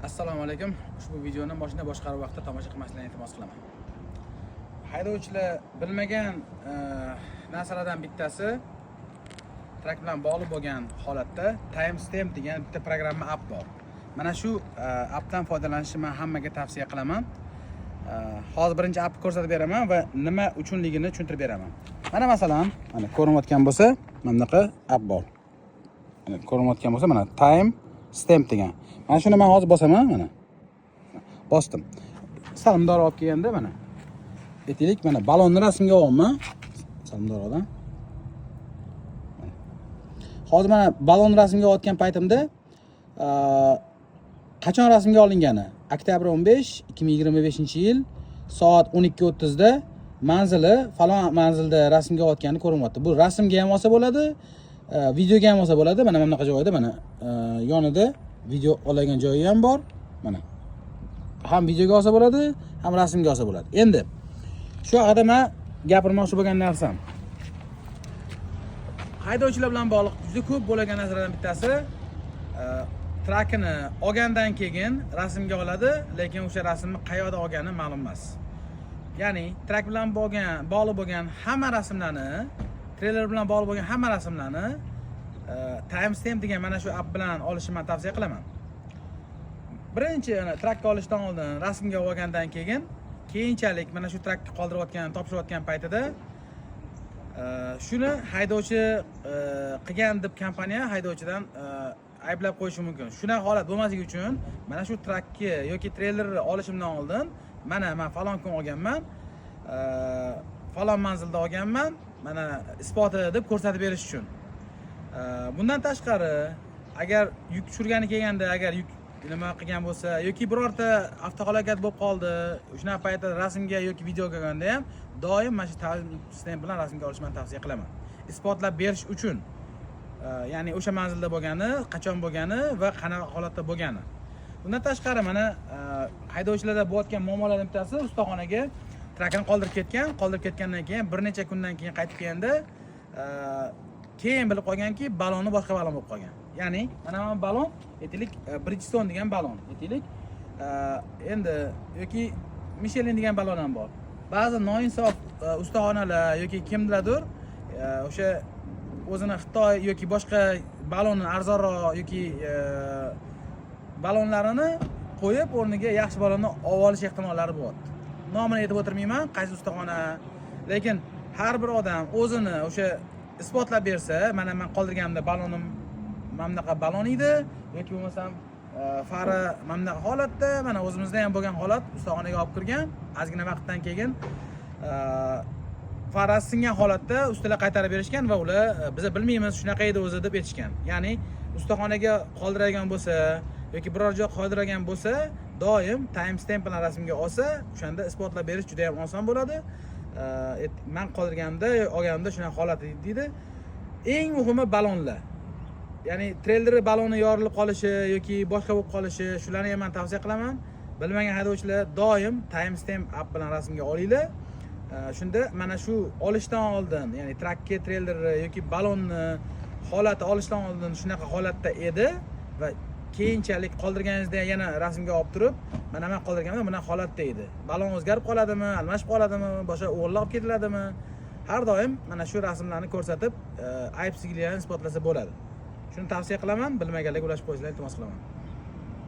Assalomu alaykum. Ushbu videoni mashina boshqaruv vaqtida tomosha qilmaslikni iltimos qilaman. Haydovchilar bilmagan narsalardan bittasi truck bilan bog'liq bo'lgan holatda Timestamp degan bitta programma, app bor. Mana shu appdan foydalanishni men hammaga tavsiya qilaman. Hozir birinchi appni ko'rsatib beraman va nima uchunligini tushuntirib beraman. Mana masalan, mana ko'rinayotgan bo'lsa, mana bunaqa app bor. Mana ko'rinayotgan bo'lsa, mana Time Stamp degan. Mana shuni men hozir bosaman, mana. Bosdim. Sal mundoq olib kelganda mana. Aytaylik, mana balonni rasmga olyapman. Sal mundoqdan. Hozir mana balon rasmga olayotgan paytimda qachon rasmga olingani? Oktyabr 15, 2025-yil soat 12:30 da, manzili falon manzilda rasmga olayotgani ko'rinyapti. Bu rasmga ham olsa bo'ladi, videoga ham olsa bo'ladi. Mana bunaqa joyda, mana yonida video oladigan joyi ham bor. Mana ham videoga olsa bo'ladi, ham rasmga olsa bo'ladi. Endi shu haqida man gapirmoqchi bo'lgan narsam, haydovchilar bilan bog'liq juda ko'p bo'lgan narsalardan bittasi, trakini olgandan keyin rasmga oladi, lekin o'sha rasmni qayerda olgani ma'lum emas. Ya'ni trak bilan bog'liq bo'lgan hamma rasmlarni, treyler bilan bog'liq bo'lgan hamma rasmlarni Timestamp degan mana shu app bilan olishni man tavsiya qilaman. Birinchi ana trakka olishdan oldin rasmga olgandan keyin, keyinchalik mana shu trakka qoldirayotgan, topshirayotgan paytida shuni haydovchi qilgan deb kompaniya haydovchidan ayblab qo'yishi mumkin. Shunaqa holat bo'lmasligi uchun mana shu trakni yoki treylerni olishimdan oldin, mana man falon kun olganman, falon manzilda olganman, mana isboti deb ko'rsatib berish uchun. Bundan tashqari, agar yuk tushirgani kelganda, agar yuk nima qilgan bo'lsa yoki birorta avtohalokat bo'lib qoldi, shunaqa paytda rasmga yoki videoga olganda ham doim mana shu Timestamp bilan rasmga olishni man tavsiya qilaman, isbotlab berish uchun. Ya'ni o'sha manzilda bo'lgani, qachon bo'lgani va qanaqa holatda bo'lgani. Bundan tashqari, mana haydovchilarda bo'layotgan muammolardan bittasi, ustaxonaga trakini qoldirib ketgan. Qoldirib ketgandan keyin bir necha kundan keyin qaytib kelganda, keyin bilib qolganki, baloni boshqa balon bo'lib qolgan. Ya'ni mana balon, aytaylik, Bridgestone degan balon, aytaylik, endi yoki Michelin degan balon ham bor. Ba'zi noinsof ustaxonalar yoki kimlardir o'sha o'zini Xitoy yoki boshqa balonni, arzonroq yoki balonlarini qo'yib, o'rniga yaxshi balonni olib olish ehtimollari bo'lyapti. Nomini aytib o'tirmayman qaysi ustaxona, lekin har bir odam o'zini o'sha isbotlab bersa, mana man qoldirganimda balonim mana bunaqa balon edi yoki bo'lmasam fara mana bunaqa holatda. Mana o'zimizda ham bo'lgan holat, ustaxonaga olib kirgan, ozgina vaqtdan keyin farasi singan holatda ustalar qaytarib berishgan va ular "Biza bilmaymiz, shunaqa edi o'zi" deb aytishgan. Ya'ni ustaxonaga qoldiradigan bo'lsa yoki biror joy qoldirgan bo'lsa, doim timestamp bilan rasmga olsa, o'shanda isbotlab berish juda yam oson bo'ladi. Man qoldirganimda, olganimda shunaqa holat edi deydi. Eng muhimi balonlar, ya'ni treyler baloni yorilib qolishi yoki boshqa bo'lib qolishi, shularni ham man tavsiya qilaman. Bilmagan haydovchilar doim Timestamp app bilan rasmga olinglar. Shunda mana shu olishdan oldin, ya'ni trakka, treylerni yoki balonni holati olishdan oldin shunaqa holatda edi va keyinchalik qoldirganingizda yana rasmga olib turib, mana man qoldirganimda bunaqa holatda edi, balon o'zgarib qoladimi, almashib qoladimi, boshqa o'g'irlab ketiladimi, har doim mana shu rasmlarni ko'rsatib, aybsizliklarni isbotlasa bo'ladi. Shuni tavsiya qilaman, bilmaganlarga ulashib qo'yishlarni iltimos qilaman.